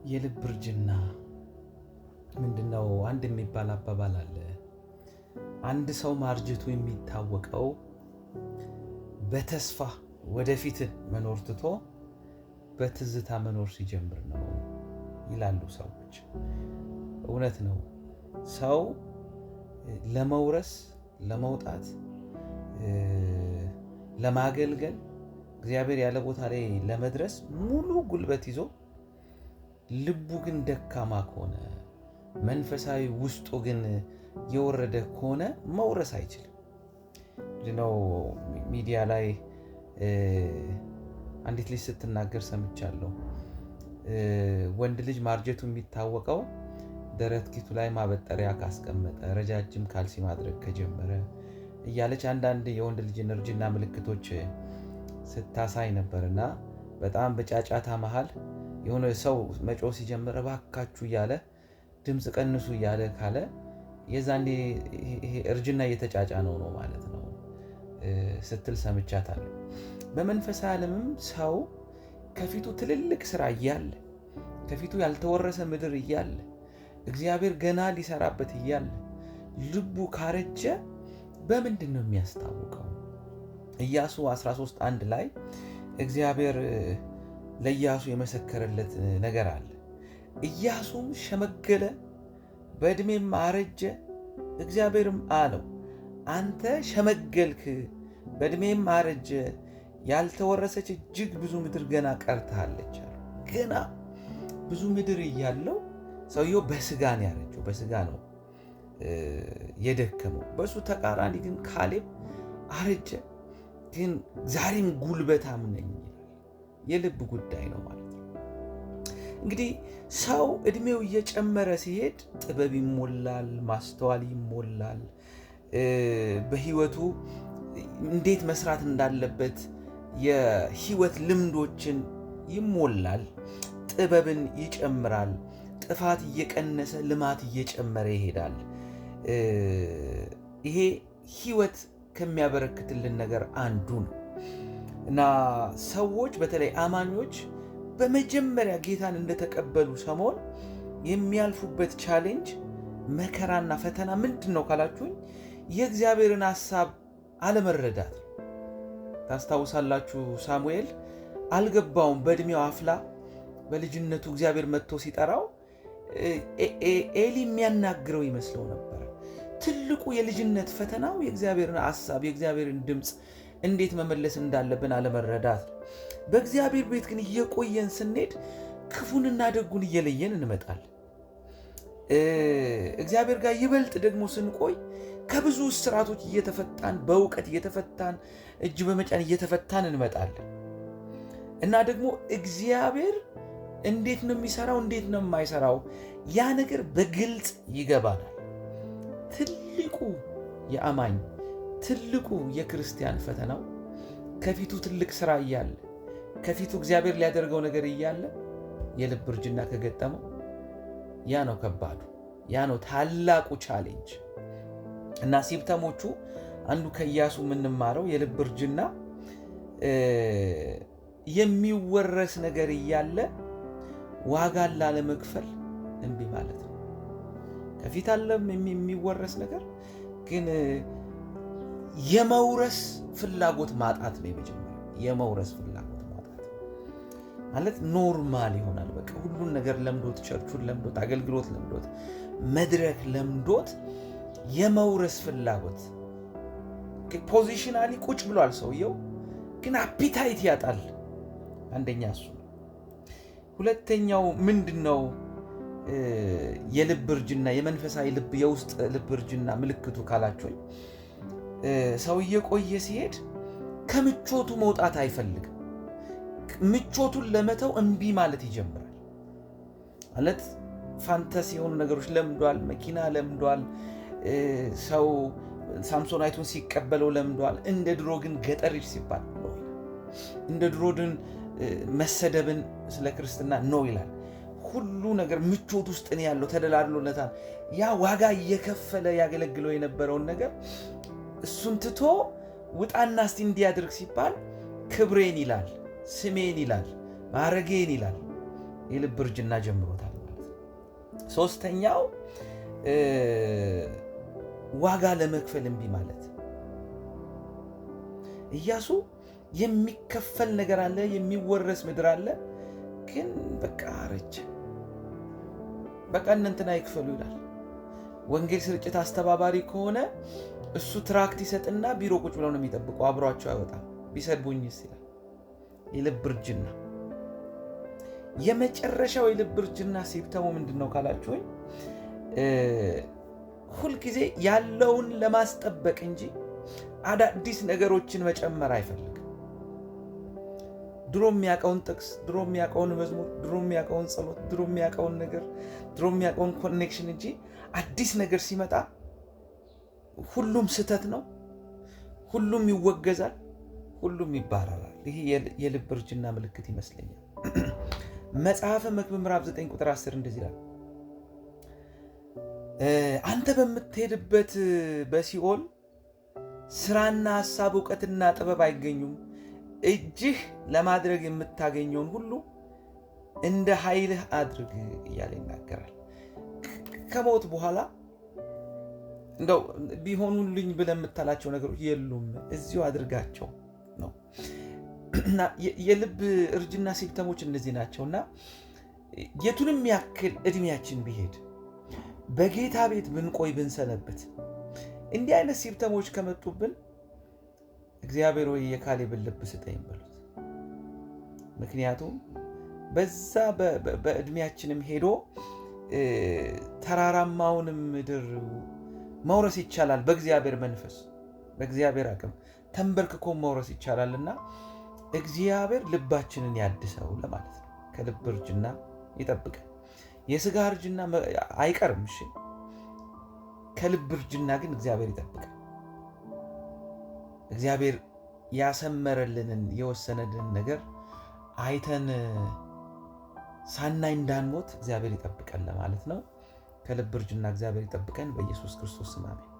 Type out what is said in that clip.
የልብ እርጅና ምንድነው? አንድ የሚባል አባባል አለ። አንድ ሰው ማርጀቱ የሚታወቀው በተስፋ ወደፊት መኖር ትቶ በትዝታ መኖር ሲጀምር ነው ይላሉ ሰዎች። እውነት ነው። ሰው ለመውረስ፣ ለመውጣት፣ ለማገልገል፣ እግዚአብሔር ያለ ቦታ ላይ ለመድረስ ሙሉ ጉልበት ይዞ ልቡ ግን ደካማ ከሆነ፣ መንፈሳዊ ውስጡ ግን የወረደ ከሆነ መውረስ አይችልም። ነው ሚዲያ ላይ አንዲት ልጅ ስትናገር ሰምቻለሁ። ወንድ ልጅ ማርጀቱ የሚታወቀው ደረት ኪሱ ላይ ማበጠሪያ ካስቀመጠ፣ ረጃጅም ካልሲ ማድረግ ከጀመረ እያለች አንዳንድ የወንድ ልጅን እርጅና ምልክቶች ስታሳይ ነበር። እና በጣም በጫጫታ መሃል የሆነ ሰው መጮህ ሲጀምር እባካችሁ እያለ፣ ድምፅ ቀንሱ እያለ ካለ የዛኔ ይሄ እርጅና እየተጫጫ ነው ነው ማለት ነው ስትል ሰምቻታለሁ። በመንፈሳዊ ዓለምም ሰው ከፊቱ ትልልቅ ስራ እያለ፣ ከፊቱ ያልተወረሰ ምድር እያለ፣ እግዚአብሔር ገና ሊሰራበት እያለ ልቡ ካረጀ በምንድን ነው የሚያስታውቀው? ኢያሱ 13:1 ላይ እግዚአብሔር ለኢያሱ የመሰከረለት ነገር አለ። ኢያሱም ሸመገለ፣ በዕድሜም አረጀ። እግዚአብሔርም አለው፣ አንተ ሸመገልክ፣ በዕድሜም አረጀ፣ ያልተወረሰች እጅግ ብዙ ምድር ገና ቀርታለች አለው። ገና ብዙ ምድር እያለው ሰውየው በስጋ ነው ያረጀው፣ በስጋ ነው የደከመው። በሱ ተቃራኒ ግን ካሌብ አረጀ፣ ግን ዛሬም ጉልበታም ነኝ ይላል። የልብ ጉዳይ ነው ማለት ነው። እንግዲህ ሰው እድሜው እየጨመረ ሲሄድ ጥበብ ይሞላል፣ ማስተዋል ይሞላል። በህይወቱ እንዴት መስራት እንዳለበት የህይወት ልምዶችን ይሞላል፣ ጥበብን ይጨምራል። ጥፋት እየቀነሰ ልማት እየጨመረ ይሄዳል። ይሄ ህይወት ከሚያበረክትልን ነገር አንዱ ነው። እና ሰዎች፣ በተለይ አማኞች፣ በመጀመሪያ ጌታን እንደተቀበሉ ሰሞን የሚያልፉበት challenge፣ መከራና ፈተና ምንድን ነው ካላችሁኝ የእግዚአብሔርን ሐሳብ አለመረዳት ነው። ታስታውሳላችሁ፣ ሳሙኤል አልገባውም። በእድሜው አፍላ በልጅነቱ እግዚአብሔር መጥቶ ሲጠራው ኤሊ የሚያናግረው ይመስለው ነበር። ትልቁ የልጅነት ፈተናው የእግዚአብሔርን ሐሳብ፣ የእግዚአብሔርን ድምፅ እንዴት መመለስ እንዳለብን አለመረዳት ነው። በእግዚአብሔር ቤት ግን እየቆየን ስንሄድ ክፉንና ደጉን እየለየን እንመጣለን። እግዚአብሔር ጋር ይበልጥ ደግሞ ስንቆይ ከብዙ እስራቶች እየተፈታን፣ በእውቀት እየተፈታን፣ እጅ በመጫን እየተፈታን እንመጣለን። እና ደግሞ እግዚአብሔር እንዴት ነው የሚሰራው፣ እንዴት ነው የማይሰራው፣ ያ ነገር በግልጽ ይገባናል። ትልቁ የአማኝ፣ ትልቁ የክርስቲያን ፈተናው ከፊቱ ትልቅ ስራ እያለ፣ ከፊቱ እግዚአብሔር ሊያደርገው ነገር እያለ የልብ እርጅና ከገጠመው ያ ነው ከባዱ፣ ያ ነው ታላቁ challenge። እና symptom ኦቹ አንዱ ከኢያሱ የምንማረው የልብ እርጅና የሚወረስ ነገር እያለ ዋጋን ላለመክፈል እምቢ ማለት ነው። ከፊት አለም የሚወረስ ነገር ግን የመውረስ ፍላጎት ማጣት ነው። የመጀመሪያው የመውረስ ፍላጎት ማጣት ማለት normal ይሆናል። በቃ ሁሉን ነገር ለምዶት፣ ቸርቹን ለምዶት፣ አገልግሎት ለምዶት፣ መድረክ ለምዶት የመውረስ ፍላጎት፣ positionally ቁጭ ብሏል ሰውየው፣ ግን appetite ያጣል። አንደኛ እሱ ነው። ሁለተኛው ምንድን ነው? የልብ እርጅና፣ የመንፈሳዊ ልብ፣ የውስጥ ልብ እርጅና ምልክቱ ካላችሁኝ ሰው እየቆየ ሲሄድ ከምቾቱ መውጣት አይፈልግም። ምቾቱን ለመተው እምቢ ማለት ይጀምራል። ማለት fantasy የሆኑ ነገሮች ለምዷል። መኪና ለምዷል። ሰው ሳምሶናይቱን ሲቀበለው ለምዷል። እንደ ድሮ ግን ገጠር ሂድ ሲባል no ይላል። እንደ ድሮ ግን መሰደብን ስለ ክርስትና no ይላል። ሁሉ ነገር ምቾት ውስጥ ነው ያለው፣ ተደላድሎለታል። ያ ዋጋ እየከፈለ ያገለግለው የነበረውን ነገር እሱን ትቶ ውጣና እስቲ እንዲያድርግ ሲባል ክብሬን ይላል፣ ስሜን ይላል፣ ማዕረጌን ይላል። የልብ እርጅና ጀምሮታል ማለት ነው። ሶስተኛው ዋጋ ለመክፈል እምቢ ማለት። ኢያሱ የሚከፈል ነገር አለ፣ የሚወረስ ምድር አለ፣ ግን በቃ አረጀ። በቃ እነ እንትና ይክፈሉ ይላል። ወንጌል ስርጭት አስተባባሪ ከሆነ እሱ tract ይሰጥና ቢሮ ቁጭ ብለው ነው የሚጠብቀው፣ አብሯቸው አይወጣም። ቢሰድቡኝስ ይላል። የልብ እርጅና። የመጨረሻው የልብ እርጅና symptom ኡ ምንድን ነው ካላችሁኝ፣ ሁልጊዜ ያለውን ለማስጠበቅ እንጂ አዳዲስ ነገሮችን መጨመር አይፈልግም። ድሮ የሚያውቀውን ጥቅስ፣ ድሮ የሚያውቀውን መዝሙር፣ ድሮ የሚያውቀውን ጸሎት፣ ድሮ የሚያውቀውን ነገር፣ ድሮ የሚያውቀውን connection እንጂ አዲስ ነገር ሲመጣ ሁሉም ስህተት ነው፣ ሁሉም ይወገዛል፣ ሁሉም ይባረራል። ይህ የልብ እርጅና ምልክት ይመስለኛል። መጽሐፈ መክብብ ምዕራፍ 9 ቁጥር 10 እንደዚህ ይላል፣ አንተ በምትሄድበት በሲኦል ስራና ሀሳብ እውቀትና ጥበብ አይገኙም። እጅህ ለማድረግ የምታገኘውን ሁሉ እንደ ኃይልህ አድርግ እያለ ይናገራል። ከሞት በኋላ እንደው ቢሆኑልኝ ብለህ የምታላቸው ነገሮች የሉም፣ እዚሁ አድርጋቸው ነው። እና የልብ እርጅና symptom ኦች እነዚህ ናቸው። እና የቱንም ያክል እድሜያችን ቢሄድ በጌታ ቤት ብንቆይ ብንሰነብት እንዲህ አይነት symptom ኦች ከመጡብን እግዚአብሔር ወይ የካሌብን ልብ ስጠኝ በሉት። ምክንያቱም በዛ በእድሜያችንም ሄዶ ተራራማውንም ምድር መውረስ ይቻላል። በእግዚአብሔር መንፈስ በእግዚአብሔር አቅም ተንበርክኮ መውረስ ይቻላልና እግዚአብሔር ልባችንን ያድሰው ለማለት ነው። ከልብ እርጅና ይጠብቀን። የስጋ እርጅና አይቀርም፣ እሺ። ከልብ እርጅና ግን እግዚአብሔር ይጠብቀን። እግዚአብሔር ያሰመረልንን የወሰነልን ነገር አይተን ሳናይ እንዳንሞት እግዚአብሔር ይጠብቀን ለማለት ነው። ከልብ እርጅና እግዚአብሔር ይጠብቀን። በኢየሱስ ክርስቶስ ስም አሜን።